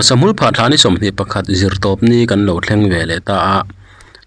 Aw Sahmul phah thla ni 21 zirtawp ni kan lo thleng ve leh ta a,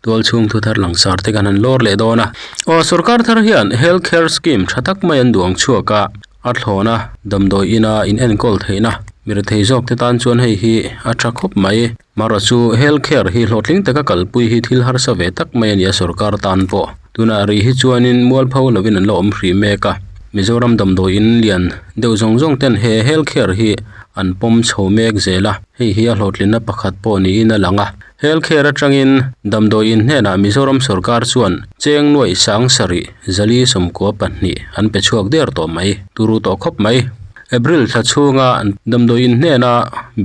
tualchhung thu thar langsar te kan han lawr leh dawn a. Aw sorkar thar hian Health Care Scheme tha tak mai an duang chhuak a, a thlawna damdawi ina in enkawl theihna mirethei zawk te tan chuan hei hi a tha khawp mai. Marawh chu Health Care hi hlawhtling taka kalpui hi thil harsa ve tak mai a ni a sorkar tan pawh. Tunah rih hi chuanin mualpho lovin an la awm hrih mek a, Mizoram damdawi in lian deuh zawng zawng ten he Health Care hi an pawm chho mek zel a, hei hi a hlawhtlinna pakhat pawh niin a lang a. Health Care atangin damdawi in hnenah Mizoram sorkar chuan cheng nuaih sang sarih zali 92 an pe chhuak der tawh mai, turu tawh khawp mai. April thla chhunga damdawi in hnena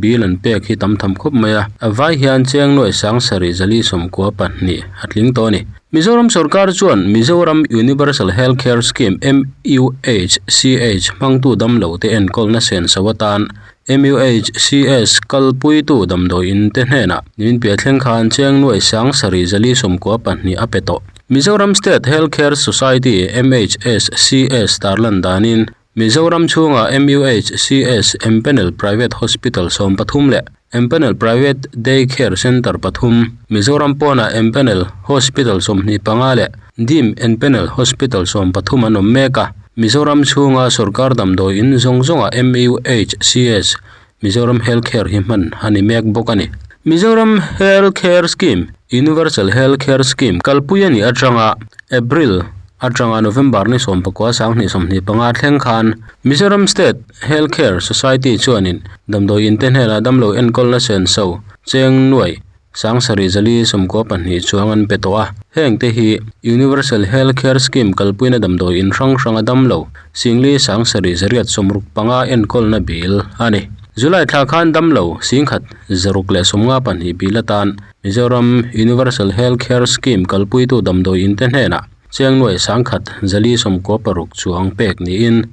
bill an pek hi tam tham khawp mai a, a vai hian cheng nuaih sang sarih zali 92 a tling tawh a ni. Mizoram sorkar chuan Mizoram Universal Health Care Scheme, MUHCH, hmangtu damlo te enkawlna senso atan MUHCS kalpuitu damdawi in te hnenah nimin piah thleng khan cheng nuaih sang sarih zali 92 a pe tawh. Mizoram State Health Care Society, MHSCS, tarlan danin Mizoram chhunga MUHCS Empanel Private Hospital 13 leh Empanel Private Day Care Centre pathum, Mizoram pawnah Empanel Hospital 25 leh Dim Empanel Hospital 13 an awm mek a. Mizoram chhunga sorkar damdawi in zawng zawngah MUHCS Mizoram Health Care hi hman a ni mek bawk a ni. Mizoram Health Care Scheme, Universal Health Care Scheme, kalpui a nih atanga April atanga November ni 19 2025 thleng khan Mizoram State Health Care Society chuanin damdawi in te hnenah damlo enkawlna senso cheng nuai sang sarih zali 92 chuang an pe tawh a. Heng te hi Universal Health Care Scheme kalpuina damdawi in hrang hranga damlo singli sang sarih zariat 65 enkawlna bil a ni. July thla khan damlo singkhat zaruk leh 52 bil atan Mizoram Universal Health Care Scheme kalpuitu damdawi in te hnenah cheng nuai sangkhat zali 96 chuang pek niin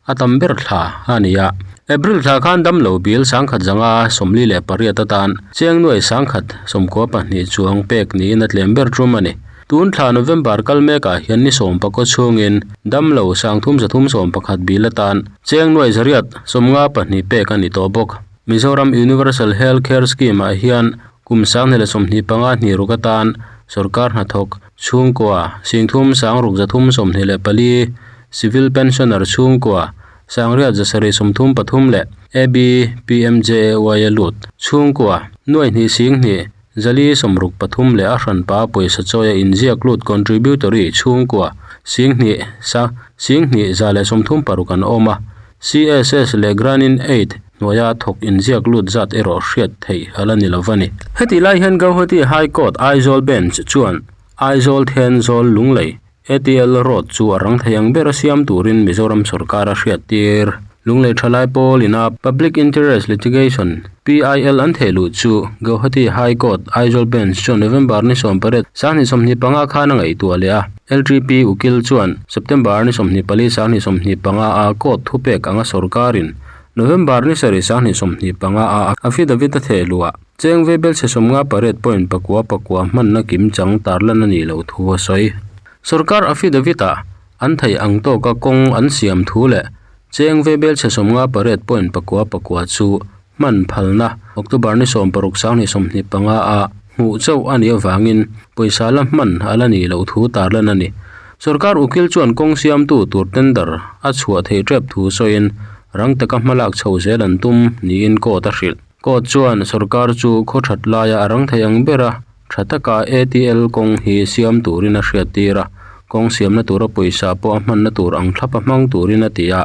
a tam ber thla a ni a. April thla khan damlo bil sangkhat zanga 48 atan cheng nuai sangkhat 92 chuang pek niin a tlem ber tum a ni. Tun thla November kal mekah hian ni 19 chhungin damlo sangthum zathum 11 bil atan cheng nuai zariat 52 pek a ni tawh bawk. Mizoram Universal Health Care Scheme ah hian kum sang hnih leh 25 hnih ruk atan sorkar hnathawk chhungkua singthum sang ruk zathum 24 civil pensioner chhungkua sangriat zasarih 33 leh AB PMJAY a lut chhungkua nuai hnih sing hnih zali 63 leh a hranpa pawisa chawi a inziak lut contributory chhungkua sing hnih sa sing hnih za leh 36 an awm a. CSS leh Granin 8 hnuaia thawk inziak lut zat erawh hriat theih ala ni lo a ni. Heti lai hian Guwahati High Court Aizawl Bench chuan Aizawl Thenzawl Lunglei ATL Road chu a rang thei ang ber a siam turin Mizoram sorkar a hriat tir. Lunglei thalai pawl ina Public Interest Litigation, PIL, an theh luh chu Guwahati High Court Aizawl Bench chuan November ni 18 sang hnih 25 khan a ngaihtuah leh a. LTP ukil chuan September ni 24 sang hnih 25 a court thupek anga sorkarin November ni 7 sang hnih 25 a affidavit a theh luh a cheng vebel chhe 58 point pakua pakua hmanna kim chang tarlan a nih loh thu a sawi. Sorkar affidavit ah an thei ang tawka kawng an siam thu leh cheng vebel chhe 58 point pakua pakua chu hman phalna October ni 16 sang hnih 25 a hmuh chauh a nih avangin pawisa la hman ala nih loh thu tarlan a ni. Sorkar ukil chuan kawng siamtu tur tender a chhuah theih tep thu sawiin rang taka hmalak chho zel an tum niin court a hrilh. Court chuan sorkar chu khaw that laia a rang thei ang ber a tha taka ATL kawng hi siam turin a hriat tir a, kawng siamna tura pawisa pawh a hmanna tur ang thlap a hmang turin a ti a,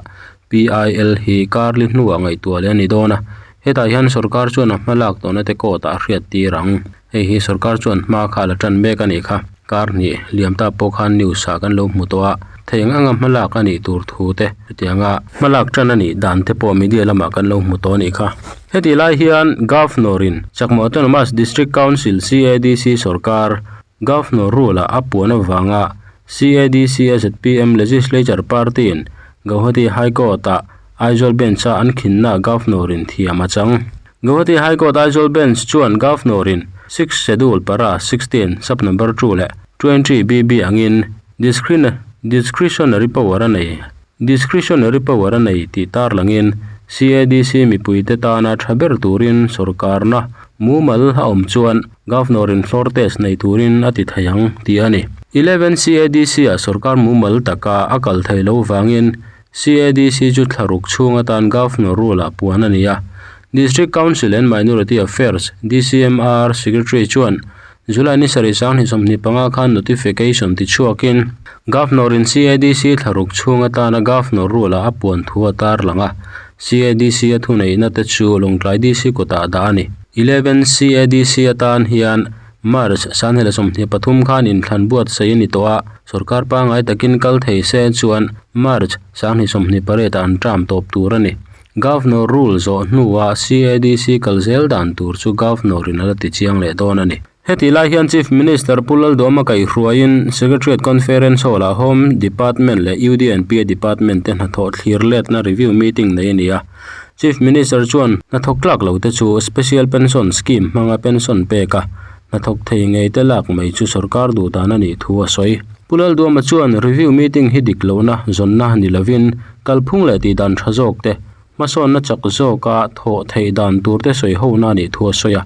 PIL hi karli hnuah ngaihtuah leh a ni dawn a, hetah hian sorkar chuan a hmalak tawhna te court ah a hriat tir ang. Hei hi sorkar chuan hma kha la tan mek a nih kha. Kar hnih liam ta pawh khan news ah kan lo hmu tawh a, thei ang anga hmalak a nih tur thu te chutianga hmalak tan a nih dan te pawh media lamah kan lo hmu tawh a nih kha. Heti lai hian Governor in Chakma Autonomous District Council CADC sorkar Governor rule ah a puan avanga CADC a ZPM Legislature Party in Guwahati High Court ah Aizawl Bench a an khinna Governor in thiam a chang. Guwahati High Court Aizawl Bench chuan Governor in Sixth Schedule para 16 sub number 2 leh 20 BB angin discretionary power a nei discretionary power a nei tih tarlangin CADC mipuite tana tha ber turin sorkarna mumal a awm chuan Governor-in floor test nei turin a ti thei ang tih a ni. Eleven CADC-ah sorkar mumal taka a kal thei lo vangin CADC chu thlaruk chhung atan Governor rule-ah puan a ni a. District Council and Minority Affairs, DCMR, Secretary chuan July ni sarih sanghnih 25 khan notification ti chhuakin Governor-in CADC thlaruk chhung atana Governor rule-ah a puan thu a tarlang a. CADC a thuneihna te chu Lawngtlai DC kutah dah a ni. Eleven CADC atan hian March sanghnih leh 23 khan inthlan buatsaih a ni tawh a, sorkar pangngai takin kal thei se chuan March sanghnih 28 ah an term tawp tur a ni. Governor rule zawh hnuah CADC kal zel dan tur chu Governor in a la ti chiang leh dawn a ni. Hetih lai hian Chief Minister Pu Lalduama kaihhruaiin Secretariat Conference Hall-ah Home Department leh UDNPA Department te hnathawh thlir letna review meeting nei a ni a. Chief Minister chuan hnathawk tlak lo te chu Special Pension Scheme hmanga pension pek a, hnathawk thei ngei te lak mai chu sorkar duh dan a nih thu a sawi. Pu Lalduama chuan review meeting hi dik lohna zawnna ni lovin kalphung leh tihdan tha zawk te, hmasawnna chak zawka thawh theih dan tur te sawi hona a nih thu a sawi a.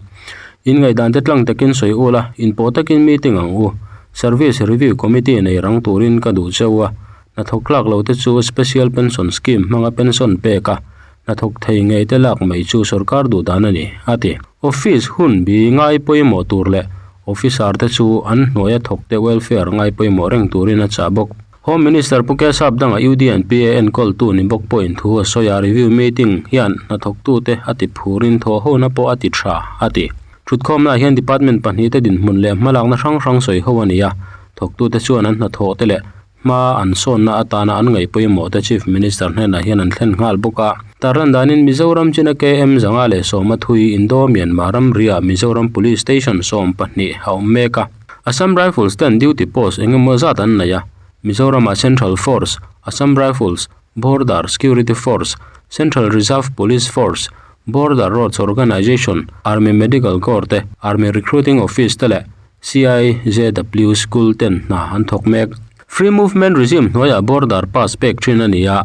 In ngaihdan te tlang takin sawi ul a, inpawh takin meeting ang u. Service Review Committee nei rang turin ka duh cheu a, hnathawk tlak lo te chu Special Pension Scheme hmanga pension pek a, hnathawk thei ngei te lak mai chu sorkar duh dan a ni, a ti. Office hun bi ngai pawimawh tur leh officer te chu an hnuaia thawk te welfare ngai pawimawh reng turin a chah bawk. Home Minister Pu Kesap danga UDNPA enkawltu ni bawk pawhin thu a sawi a, review meeting hian hnathawktute a ti phurin thawhhona pawh a ti tha, a ti. Thutkhawmnaah hian department pahnihte dinhmun leh hmalakna hrang hrang sawi ho a ni a, thawktute chuan an hnathawh te leh hma an sawnna atana an ngaih pawimawh te Chief Minister hnenah hian an thlen nghal bawk a. Tarlan danin Mizoram china KM 110 thui Indo-Myanmar ramriah Mizoram Police Station 12 a awm mek a. Assam Rifles ten duty post eng emaw zat an nei a, Mizoramah Central Force, Assam Rifles, Border Security Force, Central Reserve Police Force, Border Roads Organisation, Army Medical Corps te, Army Recruiting Office te leh CIJW School ten hna an thawk mek. Free Movement Regime hnuaiah Border Pass pek thin a ni a,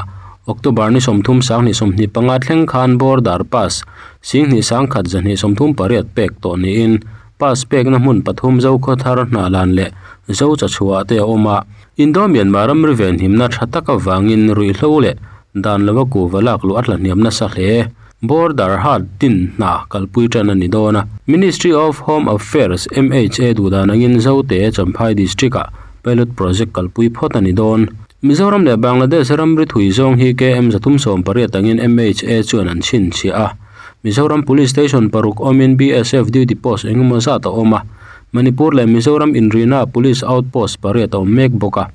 October ni 30 2025 thleng khan Border Pass 21,138 pek tawh niin Pass pekna hmun pathum Zokhawthar Hnahlan leh Zochachhuah te a awm a. Indo-Myanmar ramri venhimna tha tak avangin ruihhlo leh dan lova kuhva lak luh a tlahniam nasa hle. Border Haat din hna kalpui tan a ni dawn a. Ministry of Home Affairs, MHA, duhdan angin Zote, Champhai District-ah pilot project kalpui phawt a ni dawn. Mizoram leh Bangladesh ramri thui zawng hi KM 380 angin MHA chuan an chhinchhiah a. Mizoram Police Station paruk awmin BSF duty post engemaw zat a awm a, Manipur leh Mizoram inrihnaah Police outpost pariat a awm mek bawk a.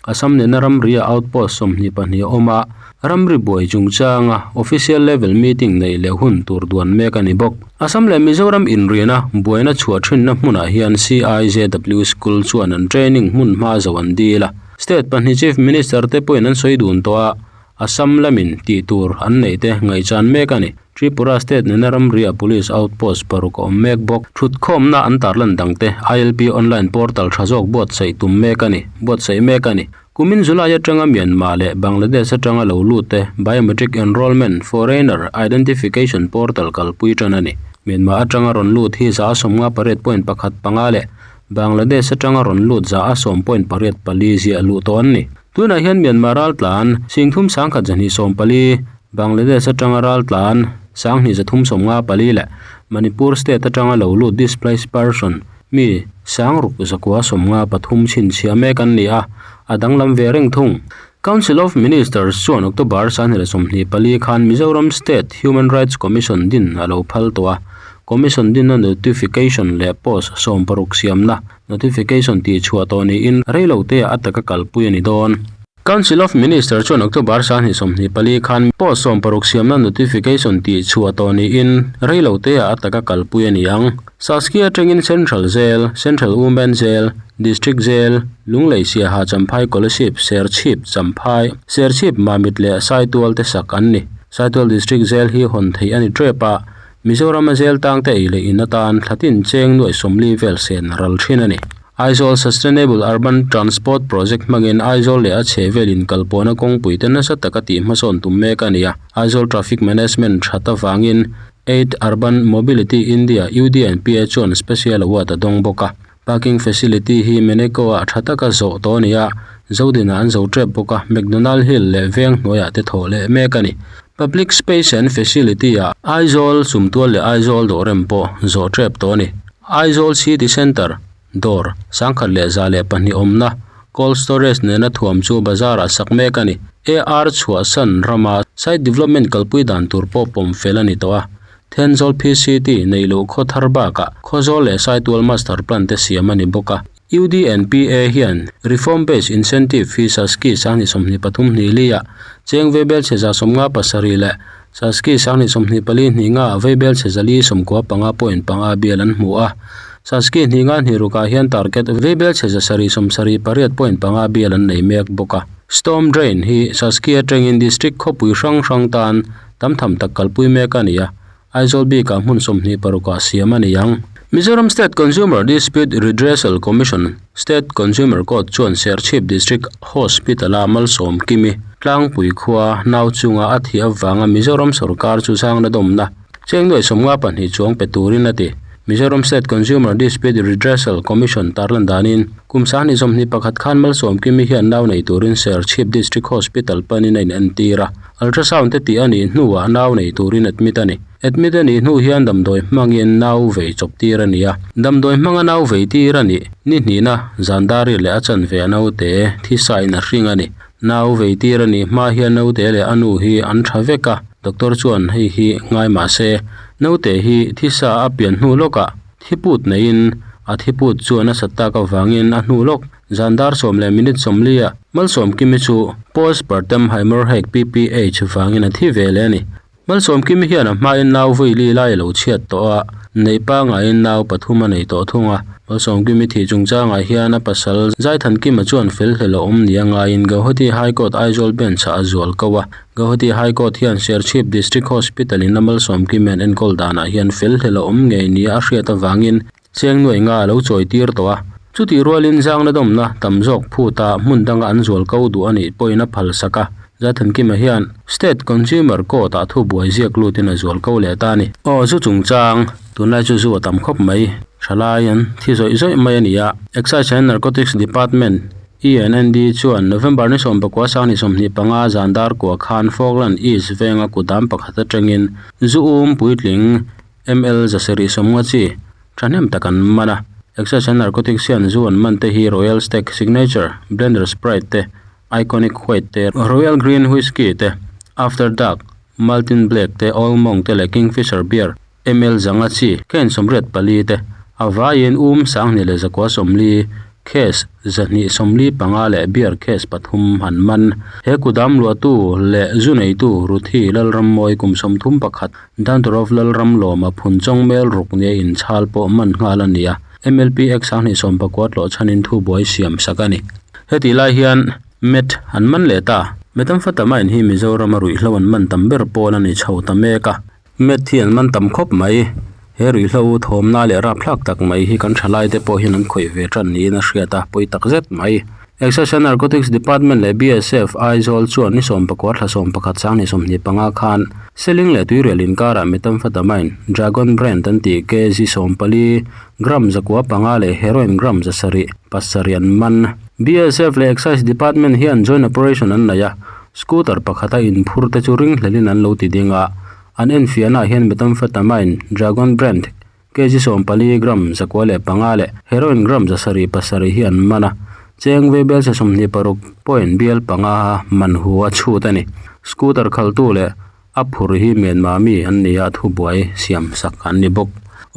Assam nena ramriah outpost 22 a awm a, ramri buai chungchanga official level meeting neih leh hun tur duan mek a ni bawk. Assam leh Mizoram inrihna buaina chhuah thinna hmunah hian CIJW School chuan an training hmun hma zo an dil a, State pahnih Chief Minister te pawhin an sawi dun tawh a, Assam lamin tih tur an neih te ngaihchan mek a ni. Tripura State nena ramriah Police Outpost paruk a awm mek bawk. Thutkhawmna an tarlan dangte ILP Online Portal tha zawk buatsaih tum mek a ni, buatsaih mek a ni. Kumin July atanga Myanmar leh Bangladesh atanga lo lut te Biometric Enrollment Foreigner Identification Portal kalpui tan a ni. Myanmar atanga rawn lut hi 58.15 leh Bangladesh atanga rawn lut 110.84 ziah luh tawh an ni. Tunah hian Myanmar raltlan 31,214, Bangladesh atanga raltlan 2,354 leh Manipur state atanga lo lut displaced person mi 6,953 chhinchhiah mek an ni a, a danglam ve reng thung. Council of Ministers chuan October 24 khan Mizoram State Human Rights Commission din a lo phal tawh a, Commission dinna notification leh post 60 siamna Notification tih chhuah tawh niin reilote ah a taka kalpui a ni dawn. Council of Minister chuan October 24 khan post 60 siamna notification tih chhuah tawh niin reilote ah a taka kalpui a ni ang. Saskia atangin Central Jail, Central Women Jail, District Jail, Lunglei Siaha Champhai Kolasib, Serchhip Champhai, Serchhip Mamit leh Saitual te sak an ni. Saitual District Jail hi hawn theih a ni tep a, Mizorama zel tangte ei leh in atan thlatin cheng nuai 40 vel sen ral thin a ni. Aizawl Sustainable Urban Transport Project hmangin Aizawl leh a chhehvel inkalpawhna kawngpui te nasa taka tih hmasawn tum mek a ni a. Aizawl Traffic Management that avangin Eight Urban Mobility India, UDNPA, chuan Special Award a dawng bawk a. Parking facility hi Meneco-ah tha taka zawh tawh a ni a, Zodinah an zo tep bawk a, McDonald Hill leh veng hnuaiah te thawh leh mek a ni. Public Space and Facility-ah Aizawl Sumtual leh Aizawl Dawhrem pawh zawh tep tawh a ni. Aizawl City Centre Dawr, 1102 awmna, Cold Storage nena thuam chu bazar-ah sak mek a ni. AR chhuahsan rama site development kalpui dan tur pawh pawm fel a ni tawh a. Thenzawl PCT neih loh khaw thar bakah Khawzawl leh Saitual Master Plan te siam a ni bawk a. UDNPA hian Reform Based Incentive hi Saski 2023 hnih liah cheng veibelchhe 57 leh Saski 2024 hnih nga veibelchhe 495 point panga bial an hmu a. Saski hnih nga hnih rukah hian target veibelchhe 778 point panga bial an nei mek bawk a. Storm drain hi Saski atangin district khawpui hrang hrang tan tam tham tak kalpui mek a ni a. Aizawl bikah hmun 26 ah siam a ni ang. Mizoram State Consumer Dispute Redressal Commission, State Consumer Court chuan Serchhip District Hospital-a Malsawm Kimi tlangpui khua nau chunga a thih avanga Mizoram sorkar chu zangna dawmna cheng nuai 52 chuang pe turin a ti. Mizoram State Consumer Dispute Redressal Commission tarlan danin kum 2021 khan Malsawm Kimi hian nau nei turin Serchhip District Hospital panin a inentir a. Ultrasound te tih a nih hnuah nau nei turin admit a ni. Admit a nih hnu hian damdawi hmangin nau vei chawp tir a ni a. Damdawi hmanga nau vei tir a nih ni hnihna zan dar ri leh a chanve a naute thisa in a hring a ni. Nau vei tir a nih hma hian naute leh a nu hi an tha vek a, doctor chuan hei hi ngai mah se naute hi thisa a pian hnu lawkah thiput neiin a thiput chuan a sat tak avangin a hnu lawk Zan dar sawm leh minute sawmli ah Malsawmkimi chu Postpartum Haemorrhagic, PPH, vangin a thi ve leh a ni. Malsawmkimi hian a hmain nau vawi lai a lo chhiat tawh a, neih pangaiin nau pathum a nei tawh thung a. Malsawmkimi thih chungchangah hian a pasal Zaithankima chuan fel hlel a awm nia ngaiin Gauhati High Court Aizawl Bench ah a zual ko a. Gauhati High Court hian Serchhip District Hospital in a Malsawmkimi an enkawl danah hian fel hlel a awm ngei nia a hriat avangin Cheng nuai nga a lo chawi tir tawh a, chutih rualin zangna dawmna tam zawk phuta hmun danga an zual ko duh a nih pawhin a phal sak a. Zathankima hian State Consumer Court-ah thubuai ziak lutin a zual ko leh ta a ni. Aw zu chungchang, tunlai chu zu a tam khawp mai, thalai an thi zawih zawih mai a ni a. Excise and Narcotics Department, ENND, chuan November ni sawmpakua sang ni 25 zan dar kua khan Falkland East venga kutdam pakhat atangin zu um puitling ML zasarih sawmnga chi thahnem tak an man a, Excise and Narcotics hian zu an man te hi Royal Stag Signature, Blenders Pride te, Iconic White te, Royal Green Whisky te, After Dark, Maltin Black te, Old Monk te leh Kingfisher Beer, ML zanga chi, cane 84 te, a vaiin um 2140, Case 245 leh beer case pathum an man. He kudam luahtu leh zu neitu Ruthi Lalrammawi kum 31, Danturov Lalram lawma phun chawng mel ruk nia inchhal pawh man nghal a ni a, MLP Act 2019 tlawh chhanin thubuai siam sak a ni. Hetih lai hian Meth an man leh ta. Methamphetamine hi Mizorama ruihhlo an man tam ber pawl a ni chho ta mek a. Meth hi an man tam khawp mai. He ruihhlo thawmna leh rapthlak tak mai hi kan thalaite pawh hian an khawih ve tan niin a hriat a, pawi tak zet mai. Excise and Narcotics Department leh BSF Aizawl chuan ni sawmpakua thla sawmpakhat sang ni 25 khan Seling leh Tuirial inkarah Methamphetamine, Dragon Brand an tih kg 14, gram 905 leh Heroin gram 700, pasarih an man. BSF leh Excise Department hian joint operation an nei a, scooter pakhata inphur te chu ringhlelin an lo ti ding a, an enfiahnaah hian Methamphetamine, Dragon Brand, Kg 14 gram 905 leh heroin gram 707 hi an man a, cheng vaibelchhe 26 point bial panga man hu a chhut a ni. Scooter khaltu leh a phur hi Myanmar mi an ni a, thubuai siam sak an ni bawk.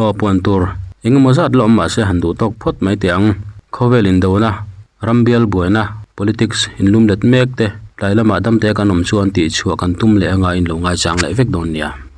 Aw puan tur eng emaw zat la awm mahse han duh tawk phawt mai teh ang. Khawvel indona, ram bial buaina, politics inlum let mek te tlai lamah damte kan awm chuan tihchhuah kan tum leh anga in lo ngaichang leh vek dawn nia.